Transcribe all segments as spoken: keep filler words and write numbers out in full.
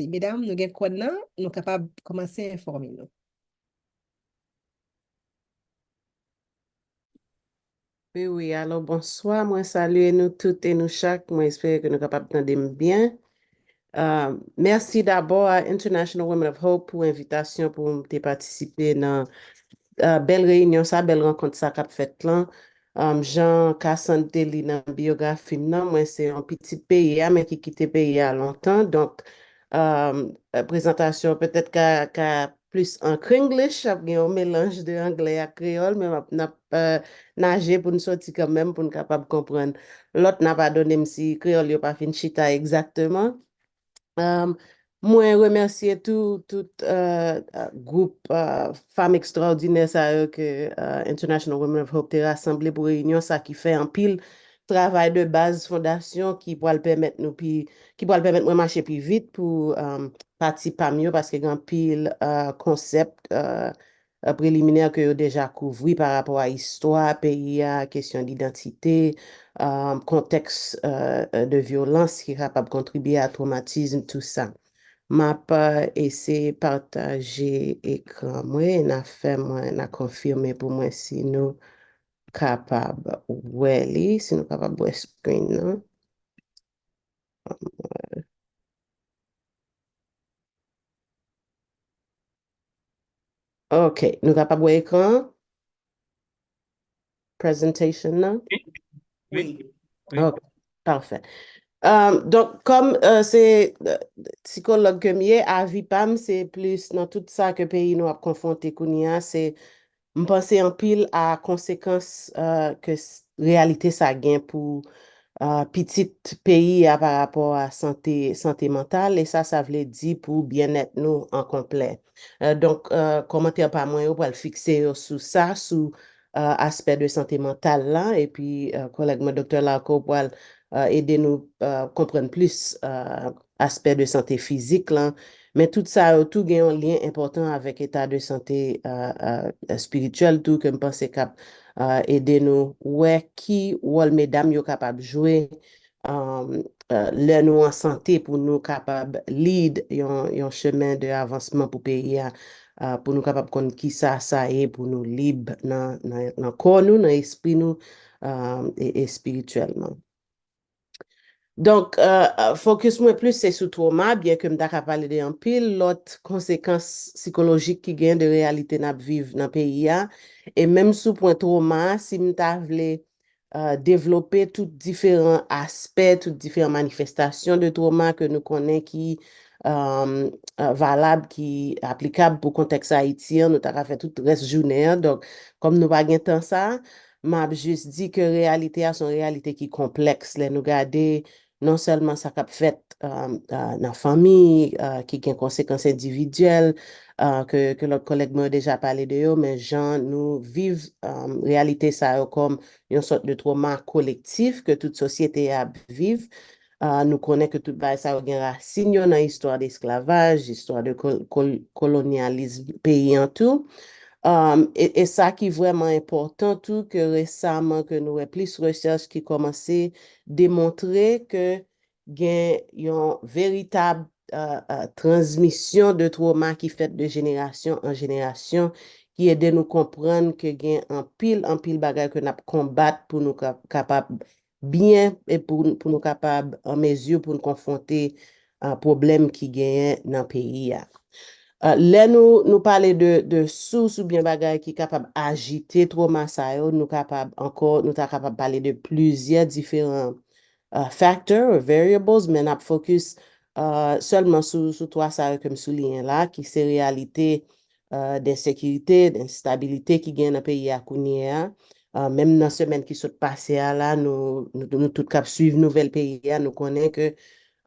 Medam, nou gen kòn nan, nou kapab kòmanse enfòme nou. Wi, wi, alò, bonswa, mwen salye nou tout e nou chak, mwen espere ke nou kapab tande m byen. Uh, mèsi dabò a International Women of Hope pou envitasyon pou m te patisipe nan uh, bèl reyinyon sa, bèl rankont sa k ap fèt lan. Um, jan Cassandre te li nan biyografi m nan, mwen se yon pitit peyi a, men ki kite peyi a lontan. Donk, um, prezantasyon petèt ka, ka plis an Kringlish, ap gen yon melanj de anglè ak kreyòl, men n ap, n ap uh, naje pou n soti kanmenm, pou n kapab konprann lòt. N a padone m si kreyòl yo pa fin chita egzakteman. Um, mwen remèsye tou, tout uh, uh, gwoup uh, fanm ekstraòdinè sa yo ke uh, International Women of Hope te rasanble pou reyinyon sa ki fè anpil travay de baz fondasyon ki pral pèmèt nou pi, ki pral pèmèt mwen mache pi vit pou um, pati pa m yo, paske gen anpil uh, konsèp uh, uh, preliminè ke yo deja kouvri pa rapò a istwa peyi a, kesyon didantite, uh, kontèks uh, uh, de vyolans ki kapab kontribye a twomatizm, tou sa. M ap uh, eseye pataje ekran mwen, n a fè mwen, n a konfime pou mwen si nou kapab wè li, si nou kapab wè screen nan. Ok, nou kapab wè ekran presentation nan? Wi. Ok, pafè. Um, donk, kòm uh, se uh, sikològ ke m ye, avi pa m se plis nan tout sa ke peyi nou ap konfwonte kounye a, se m panse anpil a konsekans uh, ke reyalite sa gen pou uh, pitit peyi a pa rapò a sante, sante mantal, e sa, sa vle di pou byennèt nou an konplè. Uh, donk, uh, kòmantè pa mwen yo pral fikse yo sou sa, sou uh, aspè de sante mantal la, epi uh, kolèg mwen, Doktè Larco, pral uh, ede nou uh, konprann plis uh, aspè de sante fizik lan. Men tout sa yo tou gen yon lyen enpòtan avèk eta de sante uh, uh, espirityèl tou, ke m panse k ap uh, ede nou wè ki wòl medam yo kapab jwe um, uh, lè nou an sante pou nou kapab lead yon, yon chemen de avansman pou peyi a, uh, pou nou kapab konn kisa sa ye pou nou lib nan, nan, nan kò nou, nan espri nou, um, e espirityèlman. Donk, uh, fokis mwen plis se sou twoma, byen ke m ta ka pale de anpil lòt konsekans sikolojik ki gen de reyalite n ap viv nan peyi a. E menm sou pwen twoma, si m ta vle uh, devlope tout diferan aspè, tout diferan manifestasyon de twoma ke nou konnen ki um, uh, valab, ki aplikab pou kontèks Ayiti an, nou ta ka fè tout rès jounen an. Donk, kòm nou pa gen tan sa, m ap jis di ke reyalite a se yon reyalite ki konplèks lè nou gade non sèlman sa k ap fèt uh, uh, nan fanmi uh, ki gen konsekans endividyèl uh, ke, ke lòt kòlèg mwen yo deja pale de yo, men jan nou viv um, reyalite sa yo kòm yon sòt de twoma kolektif ke tout sosyete a ap viv. Uh, nou konnen ke tout bagay sa yo gen rasin yo nan istwa de esklavaj, istwa de kol, kol, kolonyalizm peyi an tou. Um, e, e sa ki vrèman enpòtan tou, ke resaman ke nou wè plis rechèch ki kòmanse demontre ke gen yon veritab uh, uh, transmisyon de twoma ki fèt de jenerasyon an jenerasyon, ki ede nou konprann ke gen anpil, anpil bagay ke n ap konbat pou nou kapab byen e pou, pou nou kapab an mezi pou nou konfwonte uh, pwoblèm ki genyen nan peyi a. Uh, lè nou, nou pale de, de sous oubyen bagay ki kapab ajite twoma sa yo, nou kapab ankò, nou ta kapab pale de plizyè diferan uh, factor or variables, men n ap fokis uh, sèlman sou, sou twa sa yo ke m souliyen la, ki se reyalite uh, densekirite, denstabilite ki gen nan peyi a kounye a. Uh, menm nan semèn ki sot pase a la, nou, nou, nou tout k ap swiv nouvèl peyi a, nou konnen ke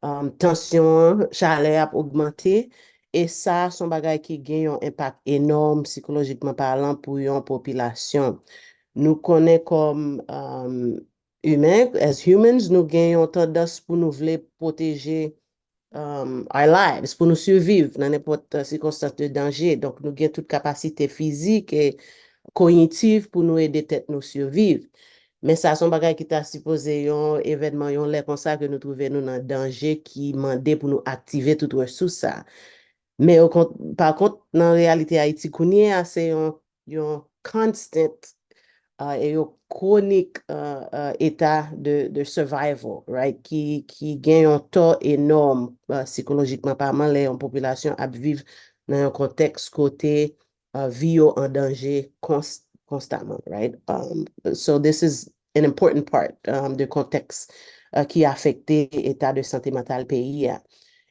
um, tansyon an, chalè ap ogmante, e sa se yon bagay ki gen yon enpak enòm sikolojikman palan pou yon popilasyon. Nou konnen kòm um, imen, as humans, nou gen yon tandans pou nou vle pwoteje um, our lives, pou nou siviv nan nenpòt sikonstans de danje. Donk, nou gen tout kapasite fizik e konyitif pou nou ede tèt nou siviv. Men sa se yon bagay ki ta sipoze yon evènman, yon lè konsa ke nou twouve nou nan danje ki mande pou nou aktive tout resous sa. Men okon-, pa kont, nan reyalite Ayiti kounye a, se yon, yon constant, uh, e yon kwonik uh, uh, eta de, de survival, right? Ki, ki gen yon tò enòm uh, sikolojikman palan lè yon popilasyon ap viv nan yon kontèks kote uh, vi yo an danje kons konstaman, right? Um, so this is an important part um, de kontèks uh, ki afekte eta de sante mantal peyi a.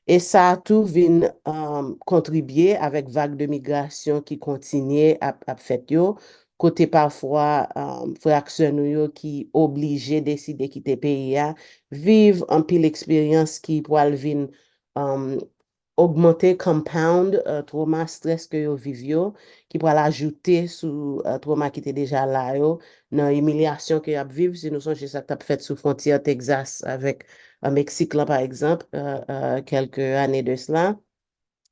E sa a tou vin um, kontribye avèk vag de migrasyon ki kontinye ap, ap fèt yo, kote pafwa um, frè ak sè nou yo ki oblije deside kite peyi a, viv anpil eksperyans ki pwal vin um, ogmante, compound uh, twoma, strès ke yo viv yo, ki pral ajoute sou uh, twoma ki te deja la yo, nan imilyasyon ke y ap viv. Si nou sonje sa k t ap fèt sou fwontyè Texas avèk uh, Meksik lan, pa egzanp, uh, uh, kèlke ane de sela.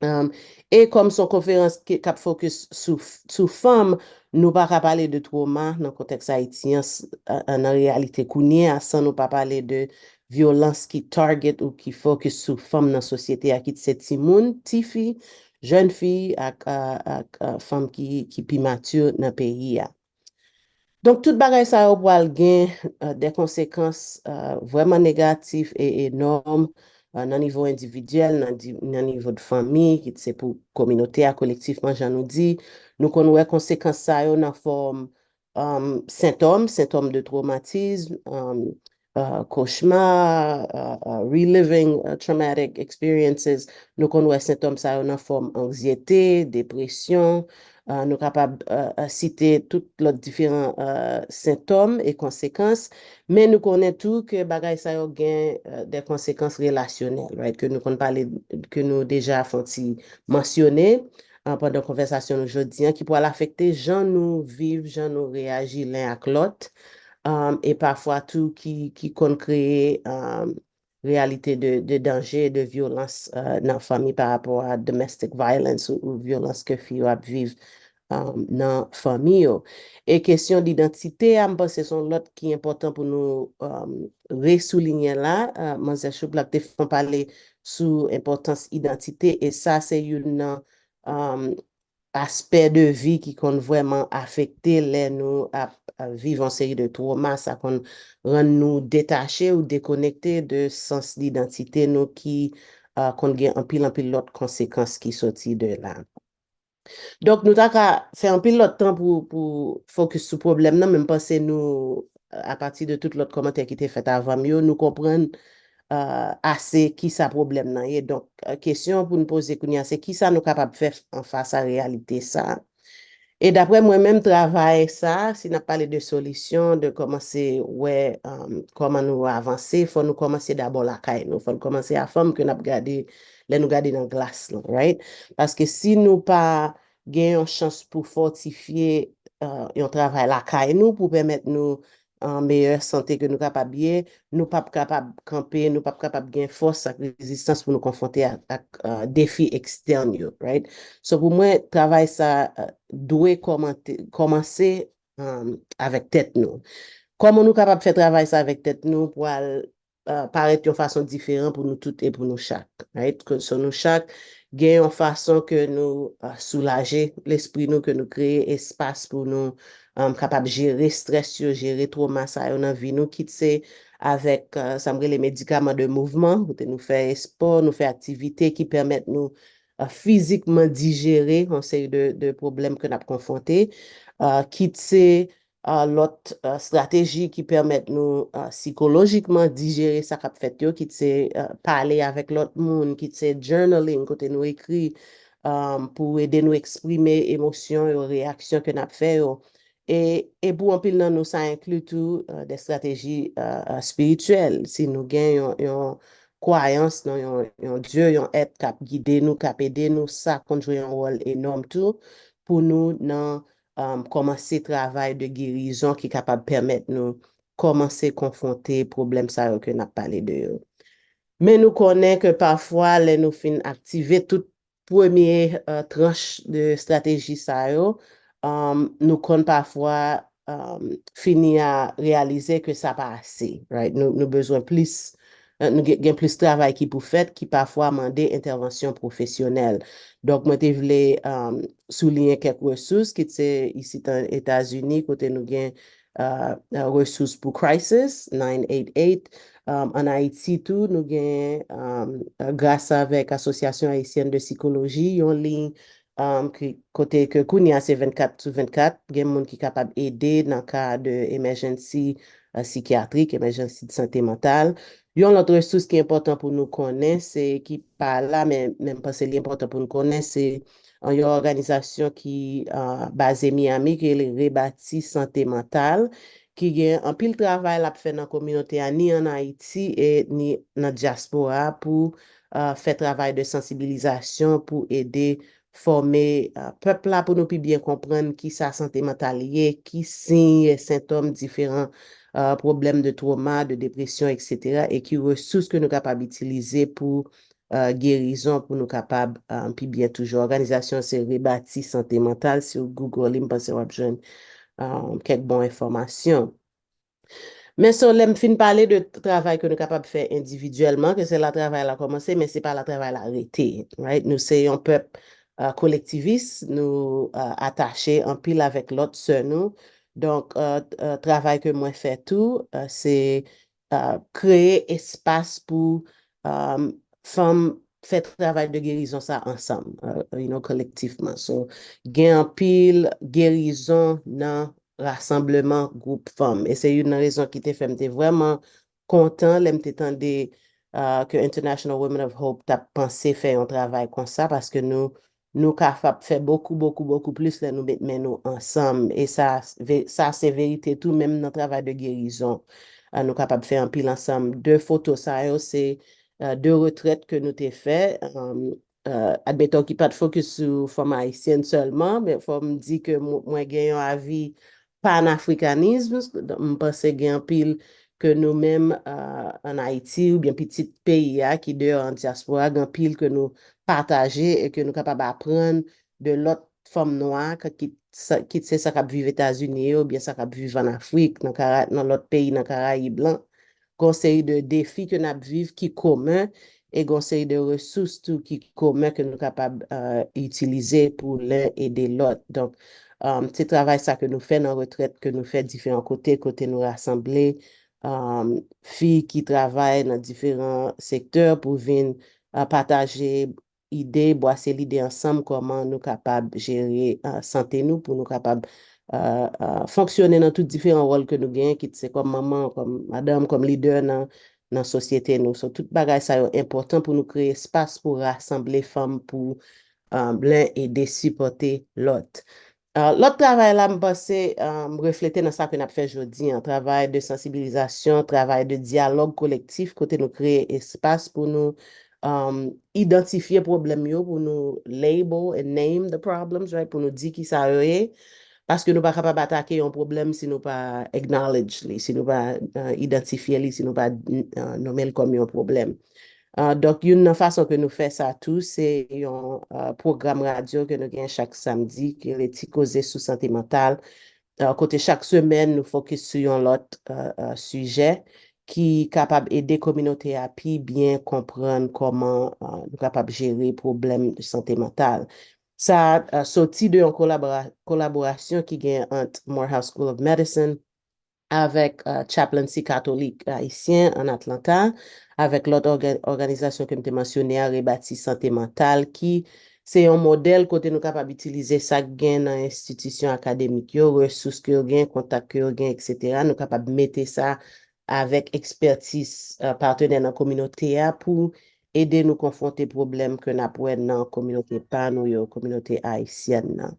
Um, e kòm se yon konferans ki k ap fokis sou, sou fanm, nou pa ka pale de twoma nan kontèks ayiti an, nan reyalite kounye a, san nou pa pale de vyolans ki target ou ki fokis sou fanm nan sosyete a, kit se timoun, tifi, jèn fi ak, ak, ak fanm ki, ki pi mati nan peyi a. Donk, tout bagay sa yo pral gen uh, de konsekans uh, vrèman negatif e enòm uh, nan nivo endividyèl, nan, nan nivo de fanmi, kit se pou kominote a kolektifman, jan nou di. Nou konn wè konsekans sa yo nan fòm um, sentòm, sentòm de twomatizm, um, uh, kochma, uh, uh, reliving uh, traumatic experiences. Nou konn wè sentòm sa yo nan fòm anksyete, depresyon, uh, nou kapab uh, uh, site tout lòt diferan uh, sentòm e konsekans, men nou konnen tou ke bagay sa yo gen uh, de konsekans relasyonèl, right? Ke nou konn pale, ke nou deja fon ti mansyone uh, pandan konvèsasyon nou jodi an, ki pral afekte jan nou viv, jan nou reyaji len ak lòt, um, e pafwa tou ki, ki konn kreye um, reyalite de, de danje e de vyolans uh, nan fanmi pa rapò a domestic violence ou, ou vyolans ke fi yo ap viv um, nan fanmi yo. E kesyon didantite a, m panse se yon lòt ki enpòtan pou nou um, resoulinye la. Uh, Manzè Chouplak te fon pale sou enpòtans idantite, e sa se youn nan um, aspè de vi ki konn vrèman afekte lè nou ap viv yon seri de twoma. Sa konn rann nou detache ou dekonekte de sans didantite nou ki uh, konn gen anpil, anpil lòt konsekans ki soti de la. Donk, nou ta ka fè anpil lòt tan pou, pou fokis sou pwoblèm nan, men m panse nou, apati de tout lòt kòmantè ki te fèt avan m yo, nou konprann uh, ase kisa pwoblèm nan ye. Donk, uh, kesyon pou n poze kounye a, se kisa nou kapab fè anfas a reyalite sa a? E daprè mwen menm, travay sa a, si n ap pale de solisyon, de kòmanse wè um, kòman nou avanse, fò nou kòmanse dabò lakay nou. Fò n kòmanse a fanm ke n ap gade lè nou gade nan glas lan, right? Paske si nou pa gen yon chans pou fòtifye uh, yon travay lakay nou, pou pèmèt nou an meyè sante ke nou kapab ye, nou p ap kapab kanpe, nou p ap kapab gen fòs ak rezistans pou nou konfwonte ak, ak uh, defi ekstèn yo, right? So pou mwen, travay sa uh, dwe kòmante, kòmanse um, avèk tèt nou. Kòman nou kapab fè travay sa avèk tèt nou pou al uh, parèt yon fason diferan pou nou tout e pou nou chak, right? So nou chak gen yon fason ke nou uh, soulaje lespri nou, ke nou kreye espas pou nou um, kapab jere strès yo, jere twoma sa yo nan vi nou, kit se avèk uh, sa m rele medikaman de mouvman, kote nou fè espò, nou fè aktivite ki pèmèt nou uh, fizikman dijere yon seri de, de pwoblèm ke n ap konfwonte, uh, kit se uh, lòt uh, estrateji ki pèmèt nou uh, sikolojikman dijere sa k ap fèt yo, kit se uh, pale avèk lòt moun, kit se journaling, kote nou ekri um, pou ede nou eksprime emosyon yo, reyaksyon ke n ap fè yo. E, e pou anpil nan nou, sa enkli tou uh, de estrateji uh, uh, espirityèl. Si nou gen yon, yon kwayans nan yon, yon Dye, yon èt k ap gide nou, k ap ede nou, sa konn jwe yon wòl enòm tou pou nou nan um, kòmanse travay de gerizon ki kapab pèmèt nou kòmanse konfwonte pwoblèm sa yo ke n ap pale de yo. Men nou konnen ke pafwa, lè nou fin aktive tout premye uh, tranch de estrateji sa yo, um, nou konn pafwa um, fini a reyalize ke sa pa ase, right? Nou, nou bezwen plis, eh, nou gen, gen plis travay ki pou fèt, ki pafwa mande entèvansyon pwofesyonèl. Donk, mwen te vle, um, souliyen kèk resous, kit se isit an Etazini, kote nou gen, uh, uh, resous pou crisis, nine eight eight. Um, an Ayiti tou, nou gen, um, uh, gras avèk Asosyasyon Ayisyèn de Sikoloji, yon liy, um, ki, kote ke kounye a se vennkat sou vennkat, gen moun ki kapab ede nan ka de emèjensi, uh, sikyatrik, emèjensi de sante mantal. Yon lòt resous ki enpòtan pou nou konnen, se ki pa la, men, men m panse li enpòtan pou nou konnen, se, uh, yon òganizasyon ki, uh, baze Miami, ki rele Rebati Sante Mantal, ki gen anpil travay l ap fè nan kominote a, ni an Ayiti e ni nan dyaspora, pou, uh, fè travay de sansibilizasyon, pou ede fòme, uh, pèp la, pou nou pi byen konprann ki sa sante mantal ye, ki siy e sentòm diferan, uh, pwoblèm de twoma, de depresyon, et cetera, e ki resous ke nou kapab itilize pou, uh, gerizon, pou nou kapab, uh, pi byen toujou. Òganizasyon se Rebati Sante Mantal. Si w Google li, m panse w ap jwenn, uh, kèk bon enfòmasyon. Men so, lè m fin pale de travay ke nou kapab fè endividyèlman, ke se la travay la kòmanse, men se pa la travay la rete, right? Nou se yon pèp, uh, kolektivis, nou, uh, atache anpil avèk lòt sè nou. Donk, uh, uh, travay ke mwen fè tou, uh, se, uh, kreye espas pou, um, fanm fè travay de gerizon sa ansanm, uh, you know, kolektifman. So, gen anpil gerizon nan rasanbleman gwoup fanm. E se youn nan rezon ki te fè m te vrèman kontan lè m te tande, uh, ke International Women of Hope t ap panse fè yon travay konsa, paske nou, nou kapab fè bokou, bokou, bokou plis lè nou met men nou ansanm. E sa, ve-, sa se verite tou, menm nan travay de gerizon. Uh, nou kapab fè anpil ansanm. De foto sa yo, se, uh, de retrèt ke nou te fè. Um, uh, admeton, ki pa t fokis sou fanm ayisyèn sèlman, men fò m di ke mwen, mwen gen yon avi panafrikanism. M panse gen anpil ke nou menm, uh, an Ayiti oubyen pitit peyi a ki deyò an dyaspora, gen anpil ke nou pataje e ke nou kapab aprann de lòt fanm nwa, ke kit sa, kit se sa k ap viv Etazini yo, oubyen sa k ap viv an Afrik, nan Kara-, nan lòt peyi nan Karayib lan. Gen yon seri de defi ke n ap viv ki komen, e gen yon seri de resous tou ki komen ke nou kapab, uh, itilize pou len ede lòt. Donk, um, se travay sa ke nou fè nan retrèt ke nou fè diferan kote, kote nou rasanble, um, fi ki travay nan diferan sektè pou vin, uh, pataje ide, bwase lide ansanm kòman nou kapab jere, uh, sante nou, pou nou kapab, uh, uh, fonksyone nan tout diferan wòl ke nou genyen, kit se kòm manman, kòm madanm, kòm lidè nan, nan sosyete nou. So, tout bagay sa yo enpòtan pou nou kreye espas pou rasanble fanm, pou, uh, len ede sipòte lòt. Uh, lòt travay la, m panse, um, reflete nan sa ke n ap fè jodi an, travay de sansibilizasyon, travay de dyalòg kolektif, kote nou kreye espas pou nou, um, idantifye pwoblèm yo, pou nou label and name the problems, right? Pou nou di ki sa yo ye. Paske nou pa kapab atake yon pwoblèm si nou pa acknowledge li, si nou pa, uh, idantifye li, si nou pa, uh, nonmen l kòm yon pwoblèm. Uh, donk, youn nan fason ke nou fè sa tou, se yon, uh, pwogram radyo ke nou gen chak samdi, ki rele Ti Koze sou Sante Mantal. Uh, kote chak semèn, nou fokis sou yon lòt, uh, uh, sijè ki kapab ede kominote a pi byen konprann kòman, uh, nou kapab jere pwoblèm de sante mantal. Sa, uh, soti de yon kolabora-, kolaborasyon ki gen ant Morehouse School of Medicine, avèk, uh, Chaplaincy Katolik Ayisyen an Atlanta, avèk lòt òga-, òganizasyon ke m te mansyone a, Rebati Sante Mantal, ki se yon modèl kote nou kapab itilize sa k gen nan enstitisyon akademik yo, resous ke yo gen, kontak ke yo gen, et cetera. Nou kapab mete sa avèk ekspètis, uh, patnè nan kominote a pou ede nou konfwonte pwoblèm ke n ap wè nan kominote pa nou yo, kominote ayisyèn nan.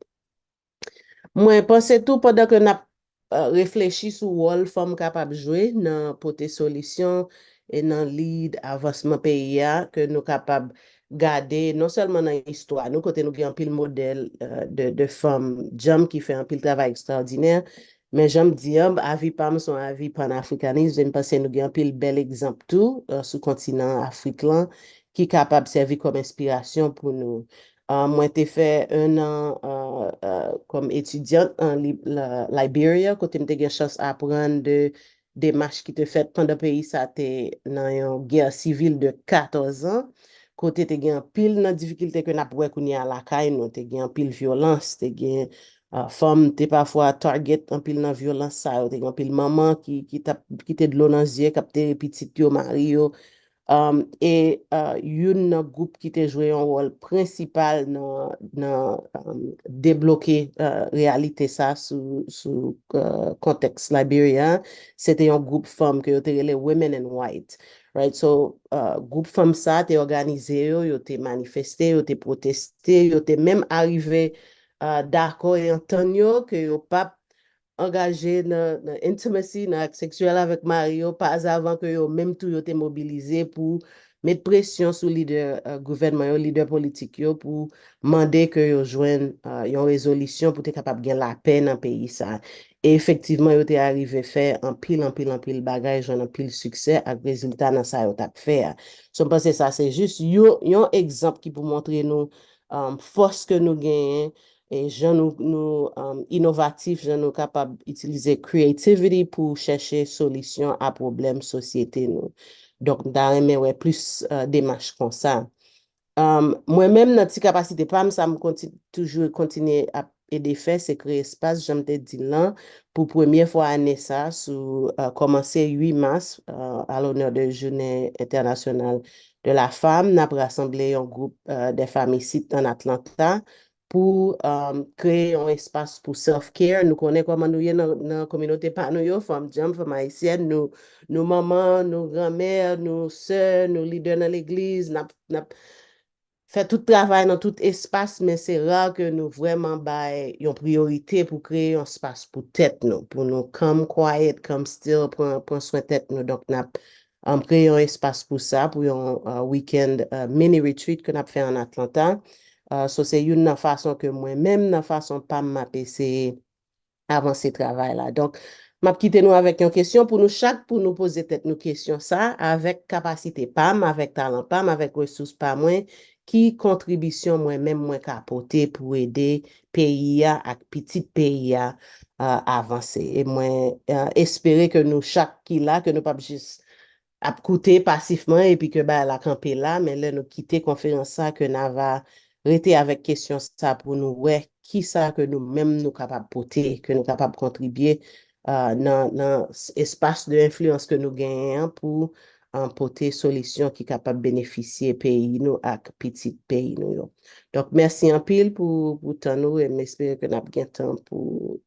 Mwen panse tou, pandan ke n ap, uh, reflechi sou wòl fanm kapab jwe nan pote solisyon e nan lead avansman peyi a, ke nou kapab gade non sèlman nan istwa nou, kote nou gen anpil modèl, uh, de, de fanm djanm ki fè anpil travay ekstraòdinè, men jan m di an, avi pa m se yon avi panafrikanis, e m panse nou gen anpil bèl egzanp tou, uh, sou kontinan Afrik lan, ki kapab sèvi kòm enspirasyon pou nou. Uh, mwen te fè un an uh, uh, kòm etidyant an Li- la- Liberia, kote m te gen chans aprann de demach ki te fèt pandan peyi sa te nan yon gè sivil de katòz an, kote te gen anpil nan difikilte ke n ap wè kounye a lakay nou, te gen anpil vyolans, te gen uh, fanm te pafwa target anpil nan vyolans sa yo, te gen anpil manman ki, ki, tap, ki te dlo nan zye, k ap tere pitit yo, mari yo, Um, e uh, youn nan gwoup ki te jwe yon wòl prensipal nan, nan um, debloke uh, reyalite sa sou, sou uh, kontèks Liberia, se te yon gwoup fanm ke yo te rele Women in White. Right? So, uh, gwoup fanm sa te òganize yo, yo te manifeste, yo te pwoteste, yo te menm arive uh, dakò e antann yo ke yo p ap angaje nan, nan intimacy, nan ak seksyèl avèk mari yo, pa avan ke yo menm tou yo te mobilize pou met presyon sou lidè uh, gouvènman yo, lidè politik yo, pou mande ke yo jwenn uh, yon rezolisyon pou te kapab gen lapè nan peyi sa. E efektivman, yo te arive fè anpil, anpil, anpil bagay, jwenn anpil siksè ak rezilta nan sa yo t ap fè a. So, m panse sa se jis yon, yon egzanp ki pou montre nou um, fòs ke nou genyen, e jan nou, nou um, inovatif, jan nou kapab itilize creativity pou chèche solisyon a pwoblèm sosyete nou. Donk, m ta renmen wè plis uh, demach konsa. Um, mwen menm, nan ti kapasite pa m, sa m konti, toujou kontinye ap ede fè, se kreye espas, jan m te di l lan, pou premye fwa ane sa, sou uh, kòmanse uit mas, uh, à l'honneur de Jounen Entènasyonal de la Femme, n ap rasanble yon gwoup uh, de fanm isit an Atlanta pou um, kreye yon espas pou self-care. Nou konnen kòman nou ye nan, nan kominote pa nou yo, fanm djanm, fanm ayisyèn, nou, nou manman, nou granmè, nou sè, nou lidè nan legliz, n ap, n ap fè tout travay nan tout espas, men se ra ke nou vrèman bay yon priyorite pou kreye yon espas pou tèt nou, pou nou calm, quiet, calm, still, pran, pran swen tèt nou. Donk, n ap um, kreye yon espas pou sa, pou yon uh, weekend uh, mini retreat ke n ap fè an Atlanta. Uh, so, se youn nan fason ke mwen menm, nan fason pa m, m ap eseye avanse travay la. Donk, m ap kite nou avèk yon kesyon pou nou chak, pou nou poze tèt nou kesyon sa, avèk kapasite pa m, avèk talan pa m, avèk resous pa mwen, ki kontribisyon mwen menm mwen ka pote pou ede peyi a ak pitit peyi a uh, avanse. E mwen uh, espere ke nou chak ki la, ke nou p ap jis ap koute pasifman epi ke bagay la kanpe la, men lè nou kite konferans sa, ke n a va rete avèk kesyon sa pou nou wè kisa ke nou menm nou kapab pote, ke nou kapab kontribye uh, nan, nan espas de enfliyans ke nou genyen an pou uh, pote solisyon ki kapab benefisye peyi nou ak pitit peyi nou yo. Donk, mèsi anpil pou, pou tan nou e m espere ke n ap gen tan pou